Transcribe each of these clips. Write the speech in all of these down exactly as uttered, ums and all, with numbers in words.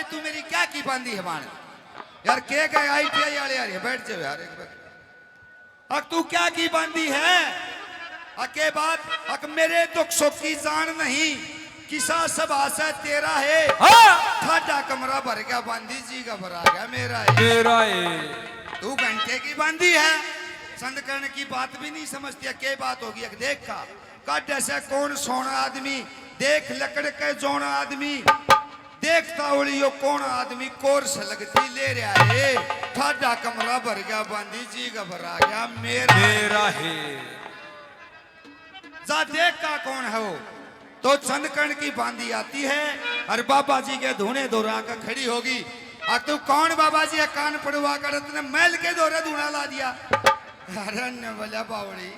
तू मेरी क्या की बांधी है बाण? यार, के गए आईटीआई वाले? यार, ये बैठ जाओ यार एक बार। अक तू क्या की बांधी है? अक के बात, अक मेरे दुख सुख की जान नहीं, किसा सभा से तेरा है। हाँ। ठाडा कमरा भर गया बांधी जी, घबरा गया मेरा है। मेरा है। तू घंटे की बांधी है, चंद कर्ण की बात भी नहीं समझती है। के बात होगी? अक देख का, काढे से कौन सोना आदमी, देख लकड़ के जोना आदमी, देख तावली यो कौन आदमी कोर्स लगती ले रहा है। ठाडा कमरा भर गया बांधी जी, घबरा गया मेरा मेरा है। जा देख का कौन है वो। तो चंद कर्ण की बांधी आती है और बाबा जी के धूणे धोरा का खड़ी होगी। आ तू कौन बाबा जी है, कान पड़वा कर इतने महल के धोरे धूणा ला दिया। अरे न बोला बावड़ी,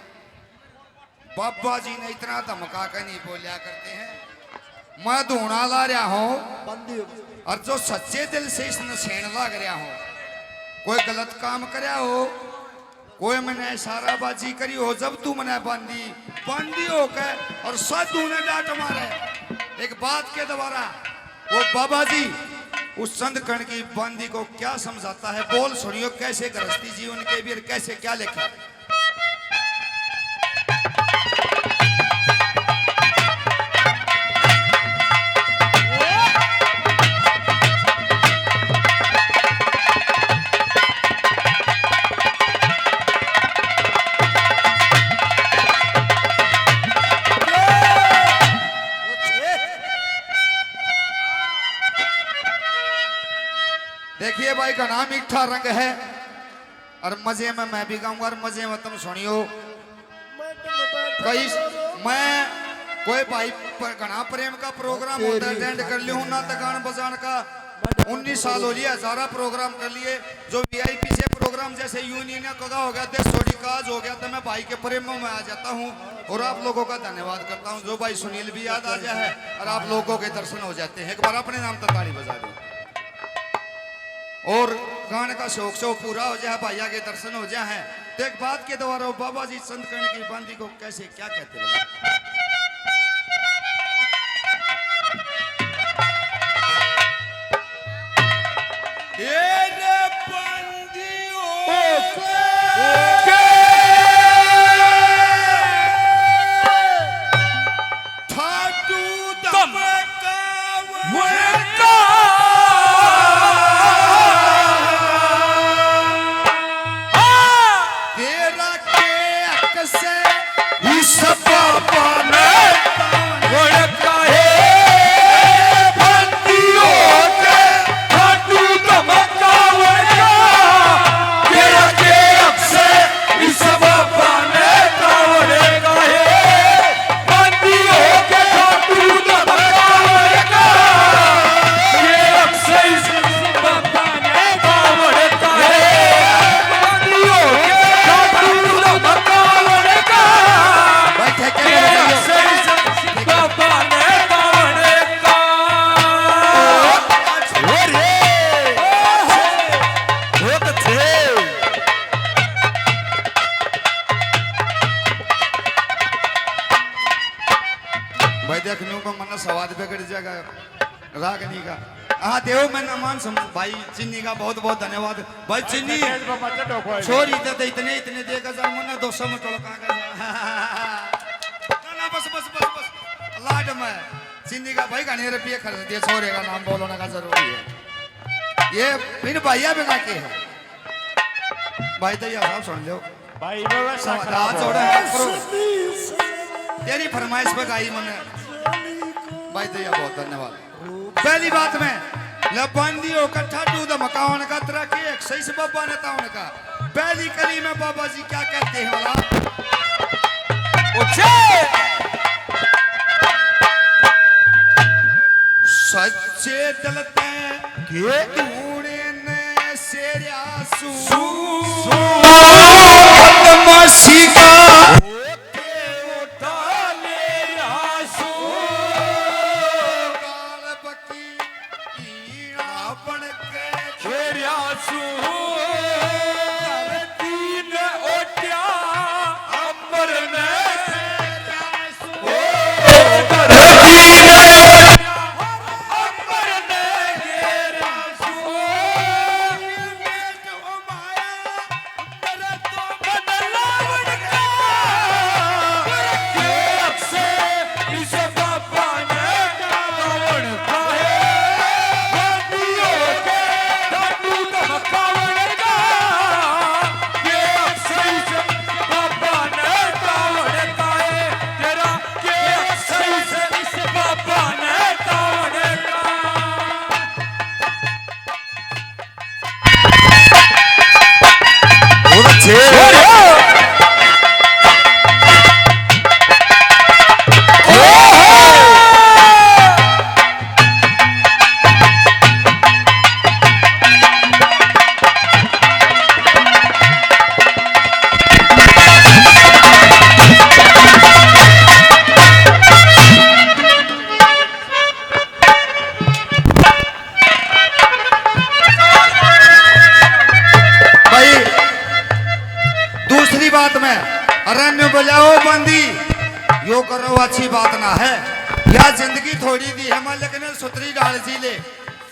बाबा जी ने इतना धमका के नहीं बोलिया करते हैं। मैं धूणा ला रहा हूँ बंदी हो गई। और जो सच्चे दिल से इस नशेण लाग रहा हूँ, कोई गलत काम करया हो, कोई मैंने इशाराबाजी करी हो, जब तू मैंने बांधी, बांधी होके और साधु ने डांट मारे। एक बात के द्वारा वो बाबा जी उस चंद कर्ण की बांधी को क्या समझाता है, बोल सुनियो, कैसे गृहस्थी जीवन के भी और कैसे क्या लिखा। देखिए भाई, घना मीठा रंग है। और मजे में मैं भी गाऊंगा और मजे में तुम सुनियो। कई मैं कोई भाई पर घना प्रेम का प्रोग्राम होता है, अटेंड कर लियो हूं ना, तो गान बजान का उन्नीस साल हो लिए, हजारा प्रोग्राम कर लिए। जो वीआईपी से प्रोग्राम जैसे यूनियन का हो गया, देश छोड़ी काज हो गया, तो मैं भाई के प्रेमों में आ जाता हूँ और आप लोगों का धन्यवाद करता हूँ। जो भाई सुनील भी याद आ गया है और आप लोगों के दर्शन हो जाते हैं, एक बार अपने नाम तो ताली बजा दो। और गाने का शौक शौक पूरा हो जाए, भाइया के दर्शन हो जाए हैं, तो एक बात के द्वारा वो बाबा जी चंद कर्ण की बांधी को कैसे क्या कहते हैं? ए रे बांधी ओके। ठाडू दम। दमकावण का। तेरा के अक से इस बाबा ने वण का है बंदियों के। ठाडू दमकावण का। तेरा के अक से इस बाबा ने कावड़ का है, बांधी होके ठाडू दमकावण का। ये अक से इस बाबा ने कावड़ का है, बांधी होके ठाडू दमकावण का। ये अक से इस बाबा ने कावड़ का। अरे, बहुत अच्छे। भाई, देख न्यू को मन स्वाद बिगड़ जाएगा रागनी का। हाँ, देव मैं नमन सम-, भाई चिन्नी का बहुत बहुत धन्यवाद। भाई चिन्नी, छोरी ते, ते इतने, इतने देगा सर, मन्ने दो सौ में टोलका कर। ना, ना, बस, बस, बस, बस। लाड में चिन्नी का भाई घने रुपये खर्च दिए, छोरे का नाम बोलने का जरूरी है। ये फिर भैया बिना के है। भाई दैया साहब सुन लो। भाई व्यवस्था सब खराब हाथ हो जोड़े रहा है। हैं, करो। तेरी फरमाइश पे गाई मने। भाई दैया बहुत धन्यवाद। पहली बात में ले बांधी होकर ठाडू दमकावण का, तेरा के एक सही से बाबा ने तावण का। पहली कली में बाबा जी क्या कहते हैं वाला? उठे। सच्चे दिल ते के? धूणे ने सेरिया सू। सू। बदमाशी का। होते उठा ले रासू। गाल बकी ईड़ा बन के। सेरिया सू। धरती ने ओटिया, अंबर ने सेरिया सू। ओ, धरती ने ओटिया, अंबर ने घेर। भाई, दूसरी बात में, अरे न्यू बजाओ बंदी, यो करो अच्छी बात ना है। या जिंदगी थोड़ी दी है, मालिक ने सुतरी डाल सी ले।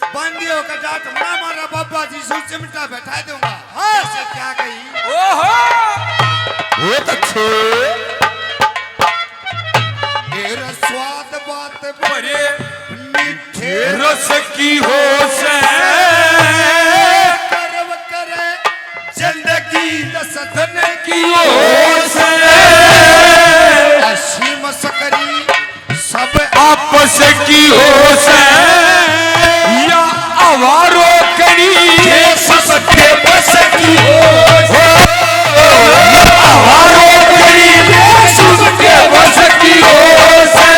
बंदी होकर डांट ना मारा, बाबा जी सू चिमटा बैठा दूंगा। हाँ। ऐसे क्या कही? ओहो! बहुत अच्छे। तेरा स्वाद बात भरे मीठे रस की हो से। गर्व करे जिंदगी दस दिन की हो से। ऐसी मस्करी सब आपस की हो से। या आवारो करी ये सबके बस की हो से। आवारो करी ये सबके बस की हो से।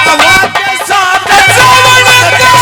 आवाज के साथ जवन का।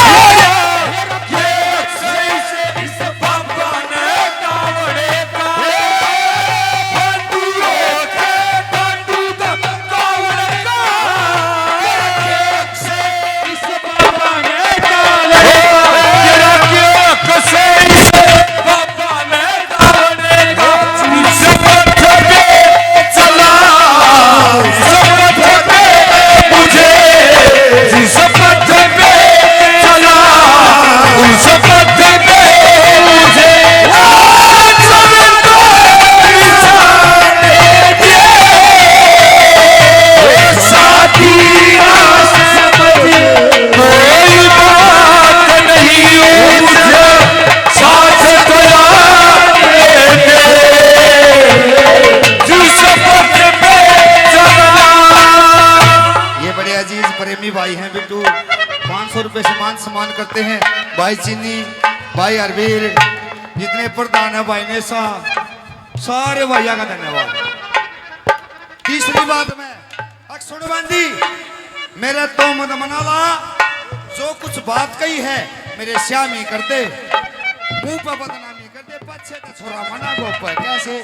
ये बड़े अजीज प्रेमी भाई हैं बिट्टू, पाँच सौ रुपए से मान सम्मान करते हैं। भाई चीनी, भाई हरवीर, जितने प्रधान है भाई ने सा, सारे भाइयों का धन्यवाद। तीसरी बात में, अक सुन बंदी, मेरे तो मत मना ला, जो कुछ बात कही है मेरे श्यामी कर दे, मुंह पे बदनामी कर दे, पाछे तो छोरा मना को पे कैसे।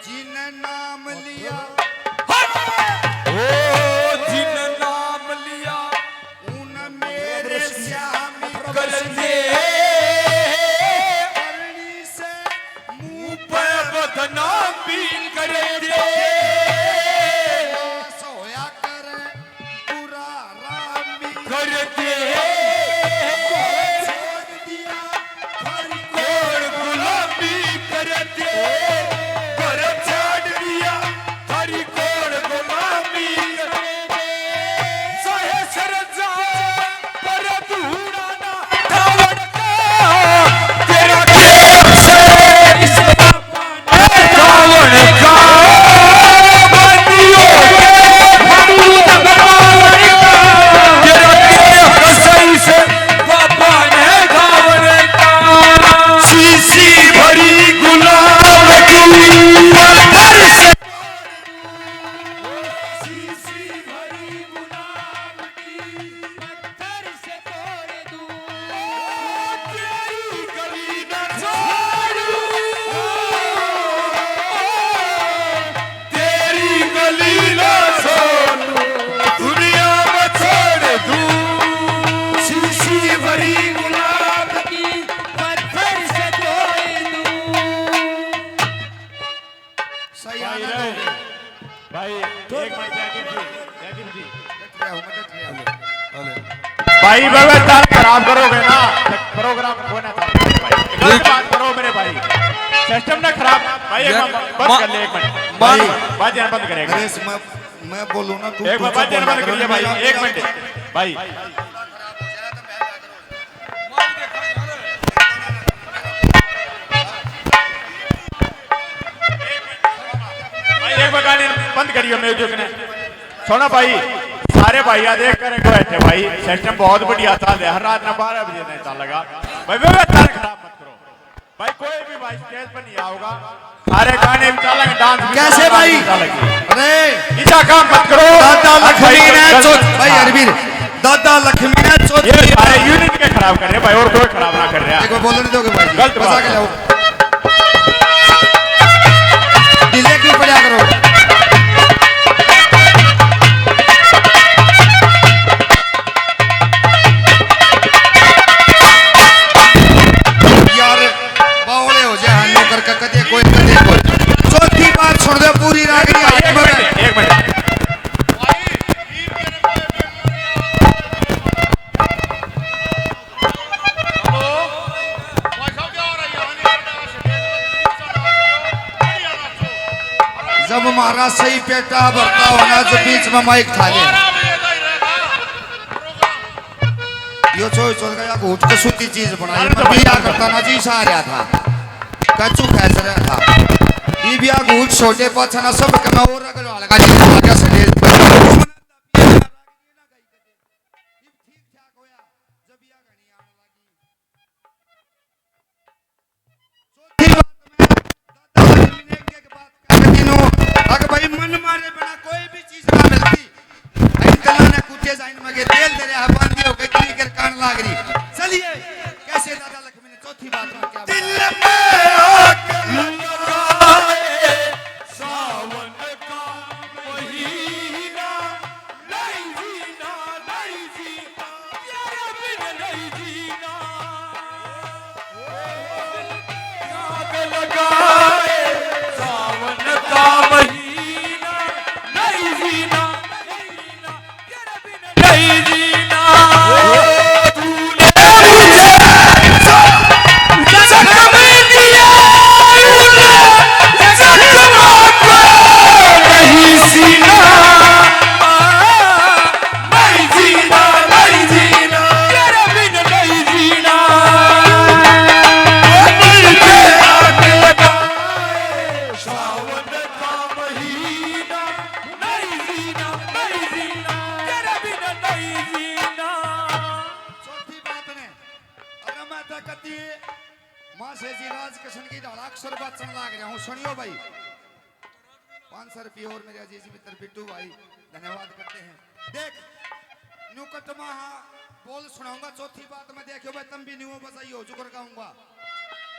जिन नाम लिया, ओ जिन नाम लिया, उन मेरे श्यामी कर दे। करनी से मुंह पे बदनामी कर दे। सोया कर बुरा रामी कर दे। छोड़ दिया थारी कोण गुलामी कर दे, घर छाड़ दिया थारी कोण गुलामी कर दे। चाहे सर जा पर धूड़ा ना धावड़ का, तेरा कैसे इस रावण का बंदी हो गए। तेरा कैसे बाबा ने धावड़ का। शीशी भरी गुलाब की पत्थर से, शीशी भरी गुलाब की पत्थर से तोड़ दूं। तेरी गली ना छोड़ूं, तेरी गली ना छोड़ूं, दुनिया में छोड़ दूं। शीशी भरी गुलाब की पत्थर से तोड़ दूं। सही भाई आनंद रे, हो गया। भाई, एक मिनट, जैकिब जी, जैकिब जी। डट रहा हूँ, मैं डट रहा हूँ। भाई, व्यवस्था खराब करोगे ना, तो प्रोग्राम होना चाहिए भाई। गलत बात करो मेरे भाई, सिस्टम ना खराब। भाई, एक बार बंद कर ले, एक मिनट। भाई, बात यहाँ बंद करेगा। नरेश, मैं, मैं बोलूँ ना, तू, एक तू बार बात यहाँ बंद कर ले भाई, एक मिनट भाई। बंद करियो म्यूजिक ने। सुनो भाई, सारे भाई आज एक करे बैठे भाई, सिस्टम बहुत बढ़िया चाल है, हर रात ना बारह बजे नहीं चालेगा भाई। व्यवस्था खराब मत करो भाई, कोई भी भाई स्टेज पर नहीं आओगा, सारे गाने भी चालेंगे, डांस भी कैसे चालेगा, भाई? डांस भी चालेंगे। अरे इतना काम मत करो। दादा लक्ष्मी ने चौथ-, भाई हाँ। अरविंद, दादा लक्ष्मी ने चौथ-, ये सारे यूनिट के खराब कर रहे हैं भाई, और कोई खराब ना कर रहे हैं। एक बार बोलने दोगे भाई? गलत बचा बात के है। लाओ। डीजे क्यों बजा करो? यार, बावले हो जाए, हाँ, नौकर का कदे कोई, कदे कोई। चौथी बार छोड़ दे, पूरी रागनी हाथ में। एक मिनट। जब महाराज सही पेटा भरता होना, जब बीच में माइक खा ले। यो चोई चोर का या घूट कसूती चीज बनाई। अरे तो मैं बिया भाई करता ना जी, सा आ रहा था, कचू खैस रहा था। ये बिया घूट छोटे पाछा ना सब कमा और अगल वाला का जी आ गया सटे। चौथी बात में दादा जी ने एक, एक बात कह दी नो, अगर भाई मन मारे बिना कोई भी चीज ना मिलती। इन कला ने कुत्ते जाइन मगे तेल दे रहा, बांधी हो गई, कितनी कर कान लाग रही। चलिए, कैसे दादा लक्ष्मी ने चौथी बात में क्या दिल पे आग लगाए, सावन का महीना, नहीं जीना, नहीं जीना, तेरे बिन नहीं जीना। आग लगाए सावन का महीना, नहीं जीना, नहीं जीना, तेरे बिन नहीं जीना। तूने मुझे जख्म दिया, तूने जख्म को नहीं सीना। नहीं जीना, नहीं जीना, तेरे बिन नहीं जीना। दिल पे आग लगाए, सावन का महीना, नहीं जीना, नहीं जीना, तेरे बिन नहीं जीना। चौथी बात ने, अगर मैं तो कती माँ से जी राज कृष्ण की ढाला अक्षर बाचन लाग रहा हूँ, सुनियो भाई। पाँच सौ रुपये और मेरे अजीज मित्र बिट्टू भाई, धन्यवाद करते हैं। देख, न्यू कटमा हाँ, बोल सुनाऊंगा। चौथी बात में देखियो भाई, तम भी न्यू बजाइयो, जुकर गाऊंगा।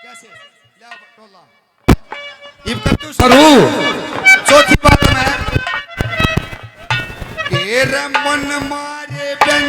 कैसे? ले आ टोला। इब कर तू शुरू। चौथी बात में, तेरे मन मारे बन